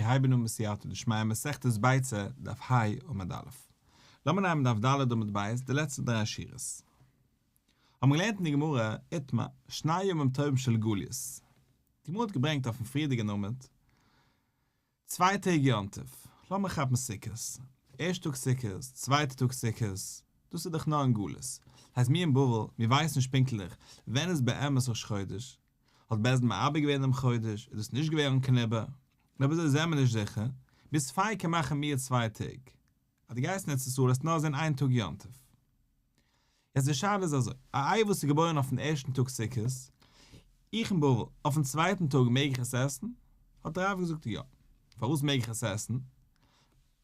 מיר הייבן אן בסייעתא דשמיא מסכת ביצה, דף ה עמוד א'. לאמיר נעמען דף ד' עמוד ב', די לעצטע דריי שורות. האבן מיר געלערנט אין די גמרא, איתמר, שני ימים טובים של גליות. די גמרא האט געברענגט אויפן פריערדיגן עמוד, צוויי טעג יום טוב, לאמיר כאפן סוכות, ערשט טאג סוכות, צווייטע טאג סוכות, דאס איז דאך נאר אין גלות, הייסט מיר אין בבל, מיר ווייסן נישט פונקטליך ווען איז באמת ראש חודש, האט בית דין מעבר געווען דעם חודש, איז דאס נישט געווען קיין עיבור, און אויב אזוי זעמיר נישט זיכער, ביז ספיקא מאכן מיר צוויי טעג, אז דו גייסט אין ארץ ישראל וועסטו נאר זען איין טאג יום טוב. יעצט די שאלה איז אזוי, א איי וואס איז געבוירן אויפן ערשטן טאג סוכות, איך אין בבל, אויפן צווייטן טאג מעג איך עס עסן? האט רב געזאגט יא. פארוואס מעג איך עס עסן?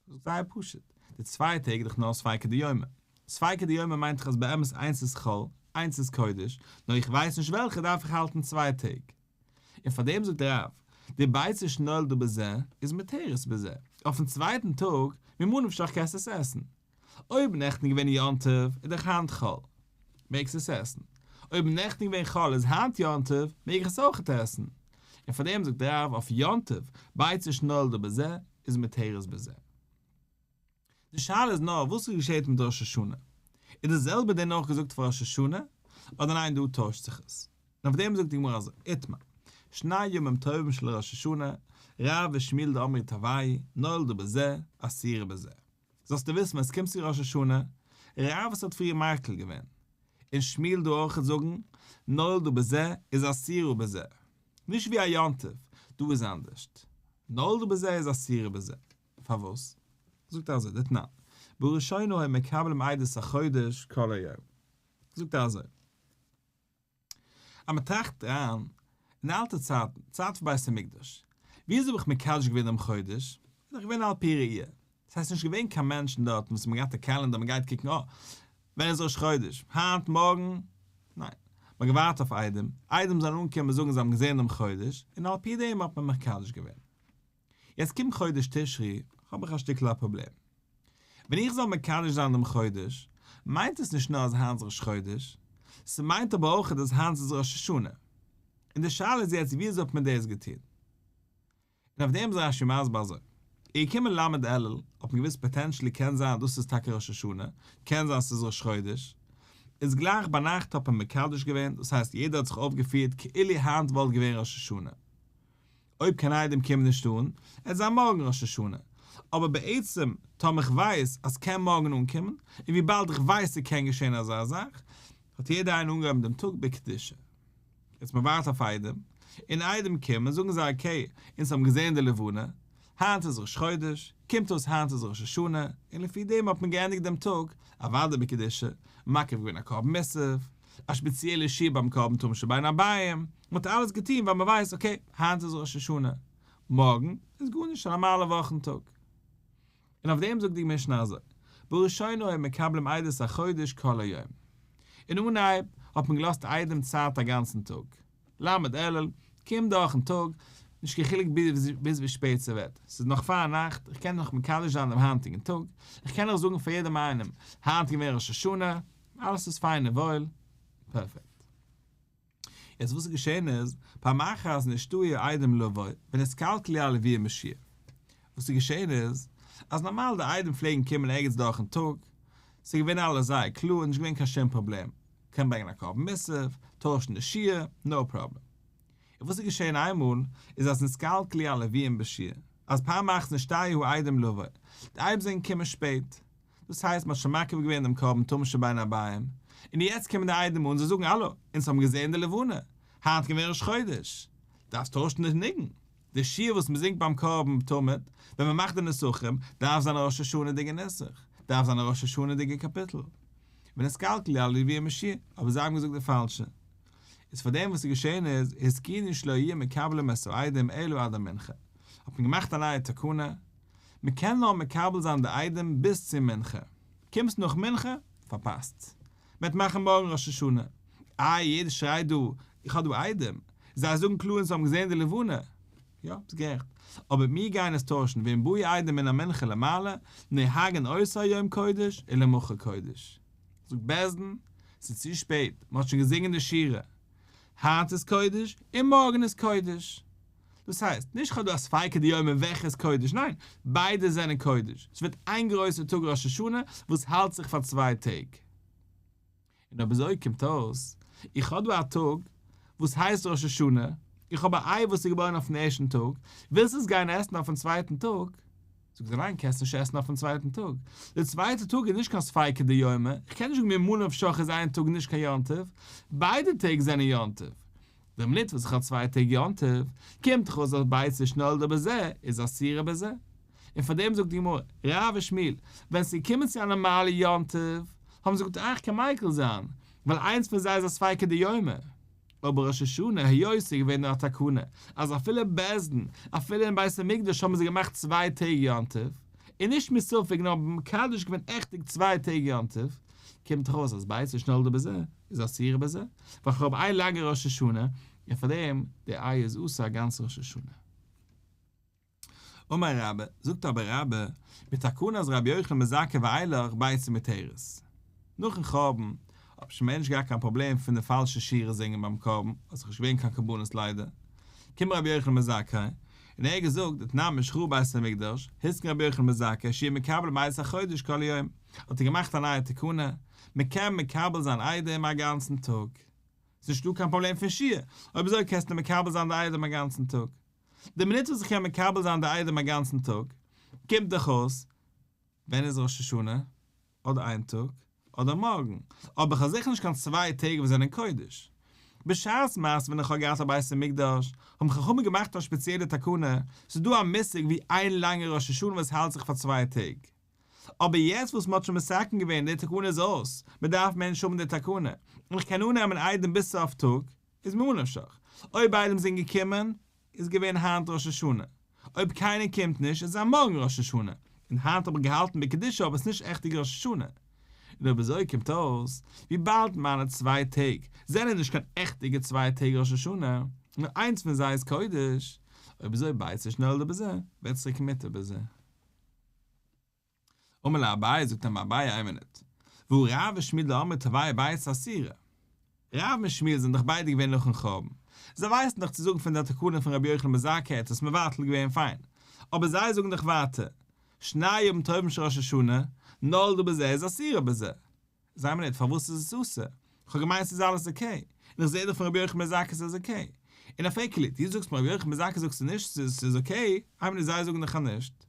זאגט זייער פשוט, די צוויי טעג איז דאך נאר ספיקא דיומא, ספיקא דיומא מיינט דאך אז באמת איינס איז חול, איינס איז קודש, נאר איך ווייס נישט וועלכע דארף איך האלטן צוויי טעג. און פאר דעם זאגט רב, די ביצה שנולדה בזה איז מותרת בזה, אויפן צווייטן טאג, ממה נפשך קענסטו עס עסן. אויב נעכטן געווען יום טוב איז דאך היינט חול, מעגסט עס עסן. אויב נעכטן געווען חול איז היינט יום טוב, מעג איך עס אויכעט עסן. און פאר דעם זאגט רב אויף יום טוב, ביצה שנולדה בזה איז מותרת בזה. די שאלה איז נאר וואס איז געשעט מיט ראש השנה? איז די זעלבע דין אויך געזאגט פאר ראש השנה? אדער ניין דא טוישט זיך עס? און אויף דעם זאגט די גמרא אזוי, איתמר, שני ימים טובים של ראש השנה, רב ושמואל דאמרי תרוייהו, נולדה בזה, אסורה בזה. זאלסטו וויסן ווען עס קומט צו ראש השנה, רב וואס האט פריער מיקל געווען, און שמואל דא אויכעט זאגן, נולדה בזה איז אסורה בזה. נישט ווי א יום טוב, דא איז אנדערשט. נולדה בזה איז אסורה בזה. פארוואס? זאגט ער אזוי, דתנן, בראשונה היו מקבלים עדות החודש כל היום. זאגט ער אזוי. אז מען טראכט אריין, אין אלטע צייטן, צייט פון בית המקדש, ווי אזוי האב איך מקדש געווען דעם חודש? איז דאך געווען על פי ראייה. דאס הייסט נישט געווען קיין מענטשן דארטן וואס האבן געהאט א קעלענדער מען גייט קוקן אה, ווען איז ראש חודש? היינט? מארגן? ניין. מען האט געווארט אויף עדים, עדים זאלן אנקומען זאגן זיי האבן געזען דעם חודש, און על פי דעם האט מען מקדש געווען. יעצט קומט חודש תשרי, האב איך א שטיקל א פראבלעם. ווען איך זאל מקדש זיין דעם חודש, מיינט עס נישט נאר אז היינט איז ראש חודש, ס'מיינט אבער אויך אז היינט איז ראש השנה. און די שאלה איז יעצט ווי אזוי האט מען דאס געטון? און אויף דעם איז רש"י מסביר אזוי, איז געקומען ל' אלול, האט מען געוואוסט potentially קען זיין דאס איז טאקע ראש השנה, קען זיין ס'איז ראש חודש, איז גלייך ביינאכט האט מען מקדש געווען, דאס הייסט יעדער האט זיך אויפגעפירט כאילו היינט וואלט געווען ראש השנה. אויב קיין עדים קומען נישט אן, עט זיין מארגן ראש השנה. אבער בעצם, טאמער איך ווייס אז ס'קען מארגן אנקומען, און וויבאלד איך ווייס ס'קען געשען אזא זאך, האט יעדער איינער אנגעהויבן דעם טאג בקדושה. יעצט מ'ווארט אויף עדים, און עדים קומען, זאגן זיי okay, אונז האבן געזען די לבנה, היינט איז ראש חודש, קומט אויס היינט איז ראש השנה, און לפי דעם האט מען געענדיגט דעם טאג, אוודאי בקדושה, מקריב געווען א קרבן מוסף, א שפעציעלע שיעור ביים קרבן תמיד של בין הערביים, מען האט אלעס געטון ווייל מען ווייסט okay היינט איז ראש השנה, מארגן איז גארנישט א נארמאלע וואכן טאג. און אויף דעם זאגט די משנה אזוי, בראשונה היו מקבלים עדות החודש כל היום. אין אנהייב האט מען געלאזט עדים צייט א גאנצן טאג, ל' אלול, קום דורכן טאג, נישט קיין חילוק ביז ווי שפעט ס'ווערט, ס'איז נאך פאר נאכט, איך קען נאך מקדש זיין דעם היינטיגן טאג, איך קען נאך זאגן פאר יעדעם איינעם, היינט איז געווען ראש השנה, אלעס איז פיין און וואויל, פערפעקט. יעצט וואס איז געשען איז, פעם אחת נשתהו עדים לבוא, ונתקלקלו הלוויים בשיר. וואס איז געשען איז, אז נארמאל די עדים פלעגן קומען ערגעץ דורכן טאג, ס'איז געווען אלעס זייער קלאר, נישט געווען קיין שום פראבלעם, קען ברענגען א קרבן מוסף, טוישן די שיר, no problem. און וואס איז געשען איינמאל, איז אז נתקלקלו הלוויים בשיר, אז פעם אחת נשתהו העדים לבוא, די עדים זענען געקומען שפעט, דאס הייסט מען האט שוין מקריב געווען דעם קרבן תמיד של בין הערביים, און יעצט קומען די עדים און זיי זאגן האלא, אונז האבן געזען די לבנה, היינט געווען ראש חודש, דארפסט טוישן די ניגון, די שיר וואס מען זינגט ביים קרבן תמיד, ווען מען מאכט די נסכים, דארף זיין א ראש השנה'דיגע נוסח, דארף זיין א ראש השנה'דיגע קאפיטל. ונתקלקלו הלוויים בשיר, אבער זיי האבן געזאגט די פאלשע. איז פאר דעם וואס איז געשען איז, התקינו שלא יהיו מקבלים את העדים אלא עד המנחה, האט מען געמאכט א נייע תקנה, מען קען נאר מקבל זיין די עדים ביז צו מנחה, קומסט נאך מנחה, פארפאסט. מען וועט מאכן מארגן ראש השנה. איי יעדער שרייט דא, איך האב דא עדים, זיי זאגן קלאר אונז האבן געזען די לבנה. יא, ביסט גערעכט. אבער מיר גייען עס טוישן, ואם באו עדים מן המנחה למעלה, נוהגין אותו היום קודש ולמחר קודש. זאגט בית דין, ס'איז צו שפעט, מען האט שוין געזינגען די שירה. היינט איז קודש און מארגן איז קודש. דאס הייסט, נישט כ'האב דא א ספיקא דיומא וועלכע איז קודש, ניין, ביידע זענען קודש, ס'ווערט איין גרויסע טאג ראש השנה וואס האלט זיך פאר צוויי טעג. און אויב אזוי קומט אויס, איך האב דא א טאג וואס הייסט ראש השנה, איך האב א איי וואס איז געבוירן אויפן ערשטן טאג, ווילסט עס גיין עסן אויפן צווייטן טאג? זאגט ער ניין קענסט נישט עסן אויפן צווייטן טאג, די צווייטע טאג איז נישט קיין ספיקא דיומא, איך קען נישט זאגן ממה נפשך איז איין טאג נישט קיין יום טוב, ביידע טעג זענען יום טוב, די מינוט וואס איך האב צוויי טעג יום טוב, קומט דאך אויס אז ביצה שנולדה בזה איז אסורה בזה. און פאר דעם זאגט די גמרא, רב ושמואל, ווען ס'איז געקומען צו א נארמאלע יום טוב, האבן זיי געזאגט איך קען מיקל זיין, ווייל איינס פון זיי איז א ספיקא דיומא. אבער ראש השנה, היות ס'איז געווען נאר א תקנה, אז אפילו בית דין, אפילו אין בית המקדש האבן זיי געמאכט צוויי טעג יום טוב, און נישט מספק נאר מקדש געווען עכטיג צוויי טעג יום טוב, קומט דאך אויס אז ביצה שנולדה בזה איז אסורה בזה, ווייל כ'האב איין לאנגע ראש השנה, און פאר דעם די איי איז אסור א גאנץ ראש השנה. אמר רבה, זאגט אבער רבה, מתקנת רבי יוחנן בן זכאי ואילך ביצה מותרת. נאכן חורבן, האט שוין מער נישט געהאט קיין פראבלעם פון די פאלשע שירה זינגען ביים קרבן, אז ס'איז נישט געווען קיין קרבנות ליידער, קומט רבי יוחנן בן זכאי, און ער האט געזאגט, דתנן משחרב בית המקדש, התקין רבי יוחנן בן זכאי שיהו מקבלים עדות החודש כל היום, האט ער געמאכט א נייע תקנה, מען קען מקבל זיין עדים א גאנצן טאג. ס'איז נישטא קיין פראבלעם פון שהייה, אויב אזוי קענסטו מקבל זיין די עדים א גאנצן טאג. די מינוט וואס איך קען מקבל זיין די עדים א גאנצן טאג, קומט דאך אויס, ווען איז ראש השנה? אדער איין טאג, אדער מארגן, אבער איך האב זיכער נישט קיין צוויי טעג וואס זענען קודש. בשעת מעשה ווען איך האב געהאט א בית המקדש, האבן חכמים געמאכט א שפעציעלע תקנה, ס'איז דא א מושג ווי איין לאנגע ראש השנה וואס האלט זיך פאר צוויי טעג. אבער יעצט וואס מ'האט שוין מתקן געווען, די תקנה איז אויס, מ'דארף מער נישט האבן די תקנה, און איך קען אננעמען עדים ביז סוף טאג, איז ממה נפשך, אויב עדים זענען געקומען, איז געווען היינט ראש השנה, אויב קיינער קומט נישט איז זיין מארגן ראש השנה, און היינט האב איך געהאלטן בקדושה אבער עס איז נישט עכטיג ראש השנה. און אויב אזוי קומט אויס, וויבאלד מיינע צוויי טעג זענען נישט קיין עכטיגע צוויי טעג ראש השנה, נאר איינס פון זיי איז קודש, אויב אזוי ביצה שנולדה בזה, ווערט צוריק מותר בזה. אמר ליה אביי, זאגט אים אביי איין מינוט, והא רב ושמואל דאמרי תרוייהו ביצה אסירה. רב און שמואל זענען דאך ביידע געווען נאכן חורבן, זיי ווייסן דאך צו זאגן פון די תקנה פון רבי יוחנן בן זכאי האט עס מבטל געווען פיין, אבער זיי זאגן דאך ווייטער, שני ימים טובים של ראש השנה, נולדה בזה איז אסירה בזה. איז איין מינוט, פארוואס איז עס אסור? כ'האב געמיינט ס'איז אלעס okay, און איך זעה דאך פון רבי יוחנן בן זכאי ס'איז okay. און אפיקו לי, דו זאגסט מיר רבי יוחנן בן זכאי זאגסטו נישט ס'איז okay, איין מינוט זיי זאגן דאך אז נישט.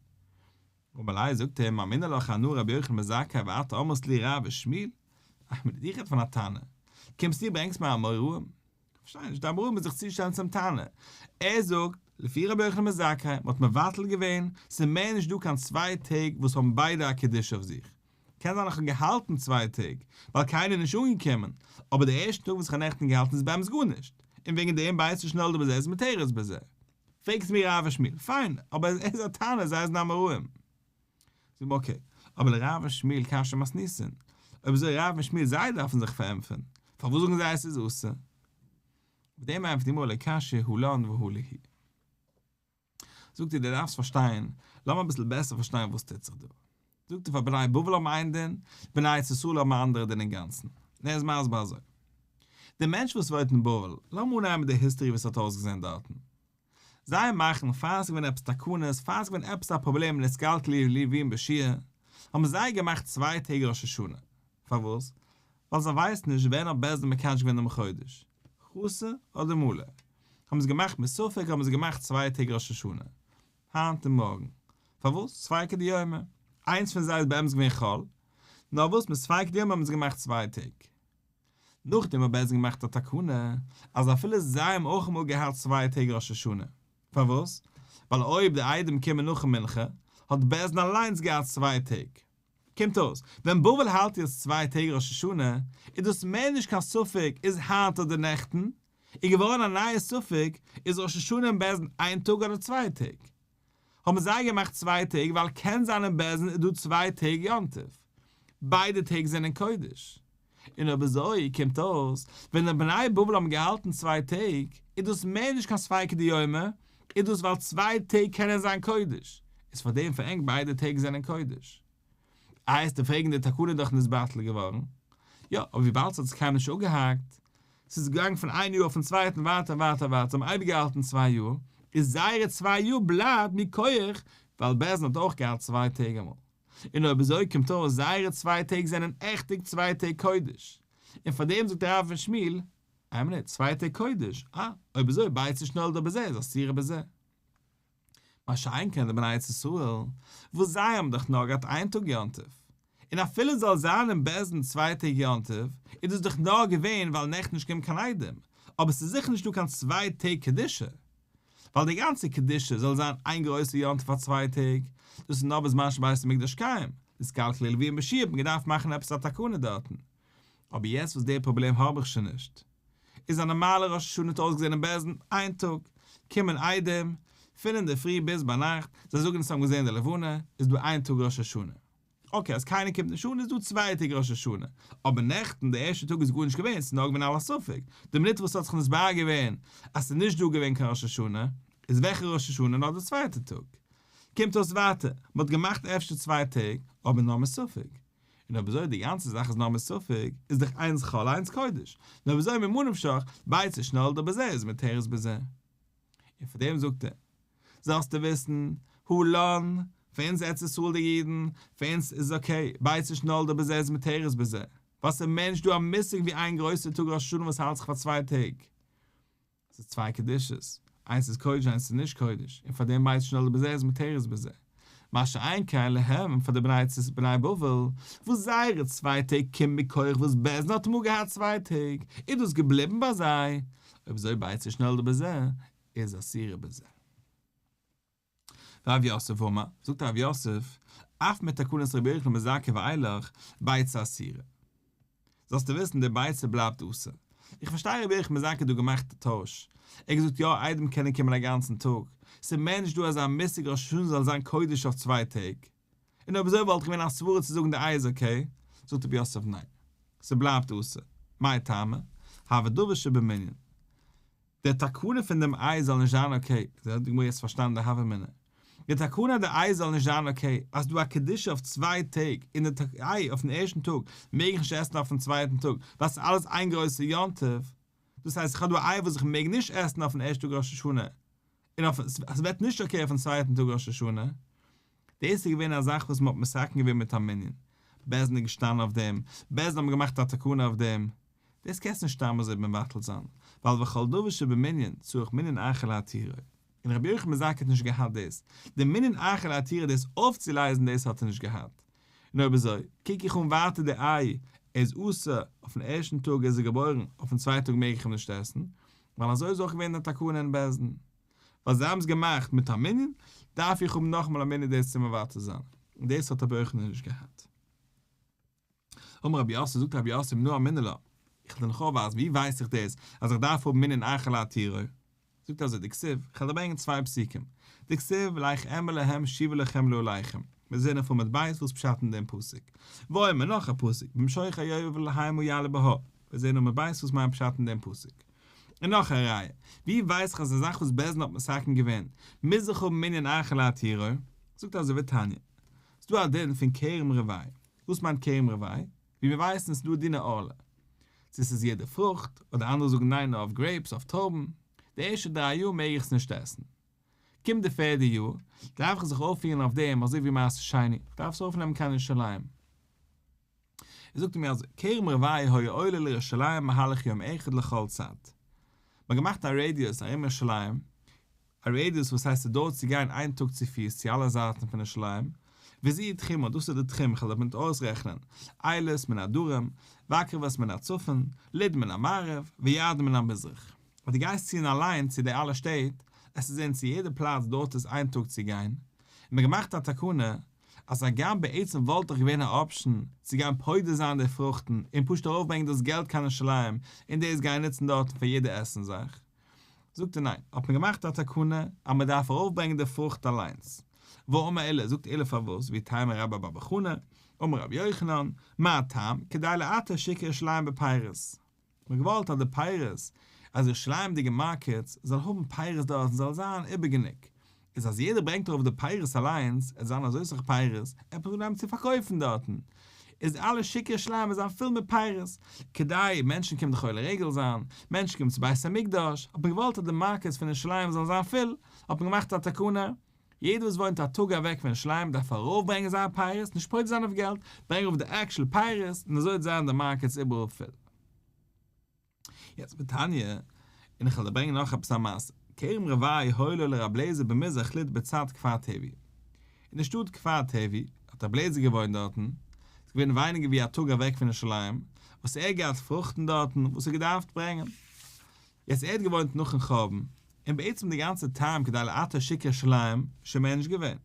אמר ליה זאגט ער אים אמינא לך אנא רבי יוחנן בן זכאי ואת אמרת לי רב ושמואל? איין מינוט, איך רעד פון א תנא, קומסטו ברענגסט מיר אמוראים? כ'פארשטיי נישט, די אמוראים מוז זיך צושטעלן צום תנא. ער זאגט, לפי רבי יוחנן בן זכאי, מ'האט מבטל געווען, ס'איז מער נישט דא קיין צוויי טעג וואס האבן ביידע א קדושה אויף זיך. קען זיין איך האב געהאלטן צוויי טעג, ווייל קיינער איז נישט אנגעקומען, אבער די ערשטע טאג וואס איך האב נעכטן געהאלטן איז באמת גארנישט, און וועגן דעם ביצה שנולדה בזה איז מותרת בזה. פרעגסט מיר רב ושמואל, פיין, אבער ער איז א תנא, זיי זענען אמוראים. זאג מיר okay, אבער לרב ושמואל קשיא מתניתין, אויב אזוי רב און שמואל זיי דארפן זיך פארענטפערן, פארוואס זאגן זיי עס איז אסור? אויף דעם ענטפערט די גמרא לא קשיא הא לן והא להו. זאגט ער דו דארפסט פארשטיין, לאמיר אביסל בעסער פארשטיין וואס טוט זיך דא. זאגט ער פאר בני בבל האבן איין דין, בני ארץ ישראל האבן א אנדערע דין אינגאנצן. און ער איז מסביר אזוי. דער מענטש וואס וואוינט אין בבל, לאמיר אנהייבן מיט די history וואס האט אויסגעזען דארטן. זיי מאכן, פאר ס'איז געווען עפעס תקנות, פאר ס'איז געווען עפעס א פראבלעם נתקלקלו לוויים בשהייה, האבן זיי געמאכט צוויי טעג ראש השנה. פארוואס? ווייל זיי ווייסן נישט ווען האט בית דין מקדש געווען דעם חודש, חסר אדער מלא. האבן זיי געמאכט מספק האבן זיי געמאכט צוויי טעג ראש השנה, היינט און מארגן. פארוואס? ספיקא דיומא. איינס פון זיי איז באמת געווען חול, נאר וואס מספיקא דיומא האבן זיי געמאכט צוויי טעג. נאכדעם האט בית דין געמאכט א תקנה אז אפילו זיי האבן אויך אמאל געהאט צוויי טעג ראש השנה. פארוואס? ווייל אויב די עדים קומען נאכן מנחה, האט בית דין אליינס געהאט צוויי טעג. קומט אויס, ווען בבל האלט יעצט צוויי טעג ראש השנה, איז דאס מער נישט קיין ספק איז היינט אדער נעכטן, איז געווארן א נייע ספק איז ראש השנה אין בית דין איין טאג אדער צוויי טעג. האבן זיי געמאכט צוויי טעג ווייל קען זיין אין בית דין איז דא צוויי טעג יום טוב. ביידע טעג זענען קודש. און אויב אזוי קומט אויס ווען די בני בבל האבן געהאלטן צוויי טעג איז דאס מער נישט קיין ספיקא דיומא, איז דאס ווייל צוויי טעג קענען זיין קודש, איז פאר דעם פאר ענק ביידע טעג זענען קודש. איי וועסטו פרעגן די תקנה איז דאך נתבטל געווארן. יא, אבער וויבאלד ס'האט זיך קיינמאל נישט אפגעהאקט, ס'איז געגאנגען פון איין יאר אויפן צווייטן ווייטער ווייטער ווייטער, זיי האבן אייביג געהאלטן צוויי יאר, איז זייערע צוויי יאר בלייבט מכח ווייל בית דין האט אויך געהאט צוויי טעג אמאל. און אויב אזוי קומט אויס זייערע צוויי טעג זענען עכטיג צוויי טעג קודש. און פאר דעם זאגט רב און שמואל, איין מינוט, צוויי טעג קודש, אה, אויב אזוי ביצה שנולדה בזה איז אסורה בזה. מה שאין כן די בני ארץ ישראל, וואס זיי האבן דאך נאר געהאט איין טאג יום טוב, און אפילו זאל זיין אין בית דין צוויי טעג יום טוב, איז דאס דאך נאר געווען ווייל נעכטן נישט געקומען קיין עדים, אבער ס'איז זיכער נישט דא קיין צוויי טעג קדושה, ווייל די גאנצע קדושה זאל זיין איין גרויסע יום טוב פאר צוויי טעג, דאס איז נאר בזמן שבית המקדש קיים, נתקלקלו הלוים ביהושע האט מען געדארפט מאכן עפעס א תקנה דארטן, אבער יעצט וואס די פראבלעם האב איך שוין נישט, איז א נארמאלע ראש השנה האט אויסגעזען אין בית דין איין טאג, קומען עדים, פון אינדערפרי ביז ביינאכט, זיי זאגן זיי האבן געזען די לבנה, איז דא איין טאג ראש השנה. okay אז קיינער קומט נישט אן איז דא צוויי טעג ראש השנה, אבער נעכטן די ערשטע טאג איז גארנישט געווען ס'איז נאר געווען על הספק, די מינוט וואס ס'האט זיך נתברר געווען אז ס'איז נישט דא געווען קיין ראש השנה, איז וועלכע ראש השנה נאר די צווייטע טאג? קומט אויס ווייטער, מ'האט געמאכט אפשר צוויי טעג, אבער נאר מספק. און אויב אזוי די גאנצע זאך איז נאר מספק, איז דאך איינס חול איינס קודש, און אויב אזוי ממה נפשך, ביצה שנולדה בזה איז מותרת בזה. און פאר דעם זאגט ער, זאלסטו וויסן, הא לן, פאר אונז ארץ ישראל'דיגע אידן, פאר אונז איז okay, ביצה שנולדה בזה איז מותרת בזה, ווייל ס'איז מער נישט דא א מושג ווי איין גרויסע טאג ראש השנה וואס האלט זיך פאר צוויי טעג. ס'איז צוויי קדושות, איינס איז קודש איינס איז נישט קודש, און פאר דעם ביצה שנולדה בזה איז מותרת בזה. מה שאין כן להם, פאר די בני צ בני בבל, וואס זייערע צוויי טעג קומט מכח וואס בית דין האט אמאל געהאט צוויי טעג, איז דאס געבליבן ביי זיי, אויב אזוי ביצה שנולדה בזה, איז אסורה בזה. רב יוסף אמר, זאגט רב יוסף, אף מתקנת רבי יוחנן בן זכאי ואילך, ביצה אסורה. זאלסטו וויסן די ביצה בלייבט אסור. איך פארשטיי רבי יוחנן בן זכאי האט דא געמאכט א טויש. ער האט געזאגט יא עדים קענען קומען א גאנצן טאג. ס'איז מער נישט דא אזא מושג ראש השנה זאל זיין קודש אויף צוויי טעג. און אויב אזוי וואלט געווען א סברה צו זאגן די איי איז okay. זאגט רבי יוסף ניין. ס'בלייבט אסור. מאי טעמא? הוי דבר שבמנין. די תקנה פון דעם איי זאל נישט זיין okay, אזוי האט די גמרא יעצט פארשטאנען די הוה אמינא. די תקנה אז די איי זאל נישט זיין okay, אז ס'דא א קדושה אויף צוויי טעג, און די איי אויפן ערשטן טאג מעג איך נישט עסן אויפן צווייטן טאג, ווייל ס'איז אלעס איין גרויסע יום טוב. דאס הייסט איך האב דא א איי וואס איך מעג נישט עסן אויפן ערשטן טאג ראש השנה, און אויף ס'ווערט נישט okay אויפן צווייטן טאג ראש השנה. דאס איז געווען א זאך וואס מ'האט מתקן געווען מיט א מנין. בית דין איז געשטאנען אויף דעם, בית דין האבן געמאכט א תקנה אויף דעם. דאס קענסטו נישט סתם אזוי מבטל זיין, ווייל וכל דבר שבמנין צריך מנין אחר להתירו. און רבי יוחנן בן זכאי האט נישט געהאט דאס. די מנין אחר להתירו דאס אויפצולייזן דאס האט ער נישט געהאט. און אויב אזוי, קוק איך אן ווייטער די איי, ער איז אסור, אויפן ערשטן טאג איז ער געבוירן, אויפן צווייטן טאג מעג איך אים נישט עסן, ווייל אזוי איז אויך געווען די תקנה אין בית דין. ווייל זיי האבן עס געמאכט מיט א מנין, דארף איך האבן נאכאמאל א מנין דאס צו מבטל זיין. און דאס האט רבי יוחנן נישט געהאט. אמר רבי יוסף, זאגט רבי יוסף, מנא אמינא לה, איך וועל דיר נאך אויפווייזן, ווי ווייס איך דאס, אז איך דארף האבן מנין אחר להתירו? זאגט אזוי, דכתיב, איך וועל דיר ברענגען צוויי פסוקים, דכתיב, לך אמור להם שובו לכם לאהליכם, מיר זעהן אויף עמוד ב' וואס פשט אין דעם פסוק, ואומר, נאך א פסוק, במשוך היובל המה יעלו בהר, מיר זעהן עמוד ב' וואס מיינט פשט אין דעם פסוק. און נאך א ראיה, ווי ווייס איך אז א זאך וואס בית דין האט מתקן געווען, מוז איך האבן מנין אחר להתירו? זאגט אזוי ותניא, ס'דא א דין פון כרם רבעי, וואס מיינט כרם רבעי? ווי מיר ווייסן איז דא דיני ערלה, צו ס'איז יעדע פרוכט, אדער אנדערע זאגן ניין נאר אויף grapes אויף טרויבן, די ערשטע דריי יאר מעג איך עס נישט עסן. קומט די פערדע יאר, דארף איך זיך אויפפירן אויף דעם אזוי ווי מעשר שני, איך דארף עס אויפנעמען קיין ירושלים. ער זאגט מיר אזוי, כרם רבעי היה עולה לירושלים מהלך יום אחד לכל צד. מ'האט געמאכט א radius ארום ירושלים, א radius וואס הייסט ס'דויערט צו גיין איין טאג צו פיס צו אלע זייטן פון ירושלים, וזו היא תחומה, דאס איז די תחום, איך וועל דארט אויסרעכענען, אילת מן הדרום, ועקרבת מן הצפון, לוד מן המערב, וירדן מן המזרח. אז דו גייסט ציען אליין צו די אלע שטעט, עסטו זען צו יעדע פלאץ דויערט עס איין טאג צו גיין, און מ'האט געמאכט א תקנה אז הגם בעצם וואלט דאך געווען א option צו גיין פודה זיין די פרוכטן און פשוט ארויפברענגען דאס געלט קיין ירושלים און דאס גיין נוצן דארטן פאר יעדע עסן זאך, זאגט ער ניין, האט מען געמאכט א תקנה אז מען דארף ארויפברענגען די פרוכט אליינס. ואמר עולא, זאגט עולא פארוואס, ואיתימא רבה בר בר חנה, אמר רבי יוחנן, מה טעם, כדי לעטר שוק ירושלים בפירות. מען האט געוואלט אז די פירות, אז ירושלימ'דיגע markets זאל האבן פירות דארט און זאל זיין איבער גענוג, איז אז יעדער ברענגט ארויף די פירות אליינס, עס זיין אזוי סאך פירות, עפעס אנהייבן צו פארקויפן דארטן. איז אלע שוקי ירושלים זיין פול מיט פירות, כדי מענטשן קומען דאך עולה רגל זיין, מענטשן קומען צו בית המקדש, האט מען געוואלט אז די מארקעטס פון ירושלים זאלן זיין פול, האט מען געמאכט א תקנה, יעדער וואס וואוינט א טאג אוועק פון ירושלים דארף ארויפברענגען זיינע פירות, נישט פודה זיין אויף געלט, ברענג ארויף די עקשול פירות, און אזוי וועט זיין די מארקעטס איבעראל פול. יעצט בתניא, און איך וועל דיר ברענגען נאך עפעס א מעשה, כרם רבעי היה לו לר' אליעזר במזרח לוד בצד כפר טבי. אין די שטאט כפר טבי האט ר' אליעזר געוואוינט דארטן, ס'איז געווען ווייניגער ווי א טאג אוועק פון ירושלים, וואס ער האט געהאט פרוכטן דארטן וואס ער האט געדארפט ברענגען. יעצט ער האט געוואוינט נאכן חורבן, און בעצם די גאנצע טעם כדי לעטר שוקי ירושלים שוין מער נישט געווען.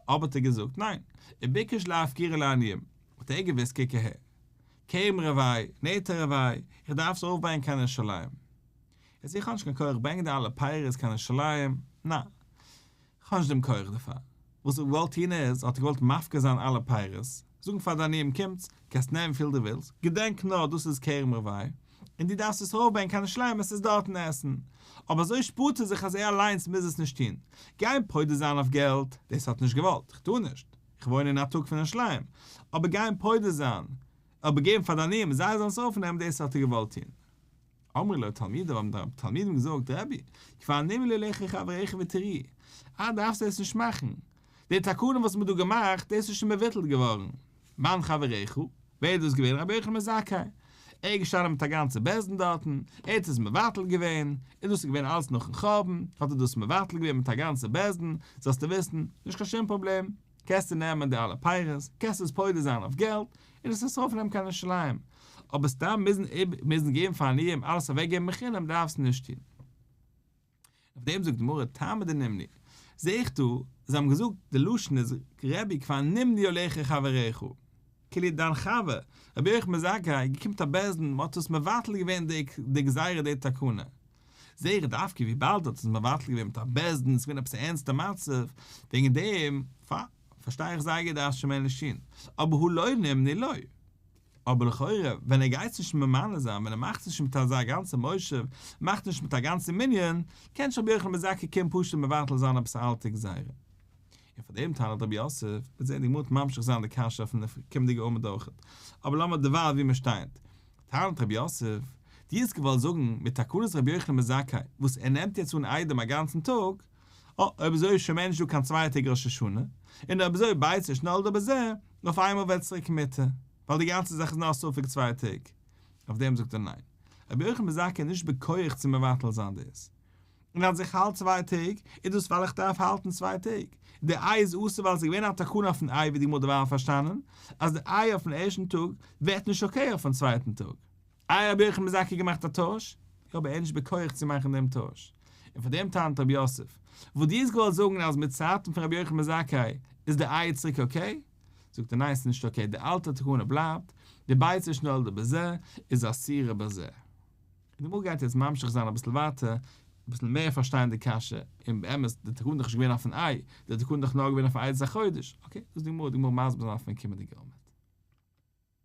אבער האט ער געזאגט ניין, וביקש להפקירה לעניים, האט ער געוואוסט קוק אהער, כרם רבעי, נטע רבעי, איך דארף עס ארויפברענגען קיין ירושלים. יעצט איך האב נישט קיין כח ברענגען די אלע פירות קיין ירושלים, ניין. איך האב נישט דעם כח דערפאר. וואס איך האב געוואלט טון איז, האט ער געוואלט מפקיר זיין אלע פירות, זאגן פאר די עניים קומטס, קענסט נעמען וויפיל דו ווילסט, געדענק נאר דאס איז כרם רבעי, און דו דארפסט עס ארויפברענגען קיין ירושלים עס איז דארטן עסן. אבער אזוי שפארט ער זיך אז ער אליינס מוז עס נישט טון. גיין פודה זיין אויף געלט, דאס האט ער נישט געוואלט, איך טאר נישט, איך וואוין אין א טאג פון ירושלים, אבער גיין פודה זיין, אבער געבן פאר די עניים זיי זאלן עס אויפנעמען דאס האט ער געוואלט טון. אמרו לו תלמידיו האבן די תלמידים געזאגט, רבי, כבר נמנו עליך חבריך והתירוהו, אה דארפסט דאס נישט מאכן, די תקנה וואס מ'האט דא געמאכט דאס איז שוין מבוטל געווארן, מאן חבריך, ווער איז דאס געווען רבי יוחנן בן זכאי, ער איז געשטאנען מיט א גאנצע בית דין דארטן, ער האט עס מבטל געווען, און דאס איז געווען אלץ נאכן חורבן, האט ער דאס מבטל געווען מיט א גאנצע בית דין, זאלסטו וויסן, נישט קיין שום פראבלעם. קענסטו נעמען די אלע פירות, קענסט עס פודה זיין אויף געלט, און עס עס ארויפנעמען קיין ירושלים. אבער סתם מוזן מוזן געבן פאר עניים, אלעס אוועקגעבן בחינם דארפסטו נישט טון. אויף דעם זאגט די גמרא טעמא דנימנו. זע איך דא, זיי האבן געזאגט, די לשון איז רבי כבר נמנו עליך חבריך. כאילו דיין חבר, רבי יוחנן בן זכאי, געקומען מיט א בית דין, מען האט עס מבטל געווען די גזירה די תקנה. זע איך דווקא וויבאלד האט עס מבטל געווען מיט א בית דין, ס'איז געווען עפעס א ערנסטע מצב, וועגן דעם פארשטיי איך זייער גוט דארפסט שוין מער נישט טון, אבער הא לא נמנו לא. אבער לכאורה ווען ער גייט נישט ממנה זיין, ווען ער מאכט נישט מיט אזא גאנצע מושב, מאכט נישט מיט א גאנצע מנין, קען נישט רבי יוחנן בן זכאי קומען פשוט מבטל זיין עפעס א אלטע גזירה. און פאר דעם טענה'ט רב יוסף, מ'וועט זען די גמרא וועט ממשיך זיין די קשיא אויפן קומענדיגע עמוד אויכעט, אבער לאמיר דערווייל ווי מיר שטייען. טענה'ט רב יוסף, דו האסט געוואלט זאגן מיט תקנת רבי יוחנן בן זכאי וואס ער נעמט יעצט אן עדים א גאנצן טאג, אה, אויב אזוי איז שוין מער נישט דא קיין צוויי טעג ראש השנה, און אויב אזוי ביצה שנולדה בזה, אויף איינמאל ווערט צוריק מותר, ווייל די גאנצע זאך איז נאר ספק צוויי טעג. אויף דעם זאגט ער ניין, רבי יוחנן בן זכאי איז נישט בכח צו מבטל זיין דאס. און אז איך האלט צוויי טעג, איז דאס ווייל איך דארף האלטן צוויי טעג. די איי איז אסור ווייל עס איז געווען א תקנה אויפן איי ווי די גמרא האט דערווייל פארשטאנען, אז די איי אויפן ערשטן טאג ווערט נישט okay אויפן צווייטן טאג. איי רבי יוחנן בן זכאי געמאכט א טויש? יא אבער ער איז נישט בכח צו מאכן דעם טויש. און פאר דעם טענה'ט רב יוסף, וואס דו האסט געוואלט זאגן אז מיט צייטן פון רבי יוחנן בן זכאי איז די איי צוריק okay? זאגט ער ניין ס'איז נישט okay די אלטע תקנה בלייבט, די ביצה שנולדה בזה איז אסורה בזה. און די גמרא גייט יעצט ממשיך זיין אביסל ווייטער, אביסל מער פארשטיין די קשיא, און באמת די תקנה איז דאך נישט געווען אויפן איי, די תקנה איז דאך נאר געווען אויפן עדות החודש, okay, דאס איז די גמרא, די גמרא מסביר זיין אויפן קומענדיגע עמוד.